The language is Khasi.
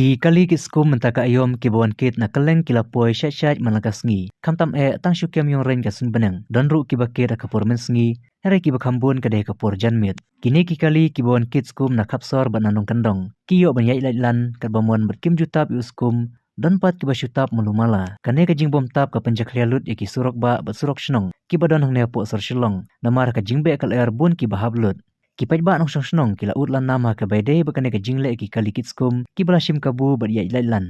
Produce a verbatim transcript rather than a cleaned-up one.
Ki kali kit skum mynta ka aïom kiba wan kit na kylleng ki la poi shait shait man la ka sngi. Khamtam eh tang shu kem ïong rein ka sngi bneng, don ruh kiba kit ha ka por mynsngi, hynrei kiba kham bun ka dei ka por janmiet. Kine ki kali kiba wan kit skum na khap sor bad na nongkyndong ki ïoh ban ïaid laitlan katba mon bad kim ju tap ïa u skum. Don pat kiba shu tap malu mala. Kane ka jingbym tap ka pynjakhlia lut ïa ki surok bah bad surok shnong kiba don hangne hapoh sor Shillong, namar ka jingbeh ka lyer bun kiba hap lut. Ki paidbah nongshong shnong ki la ud la nam ha kaba ïadei bad kane ka jingleh ki kali kit skum kiba la shim kabu bad ïaid laitlan.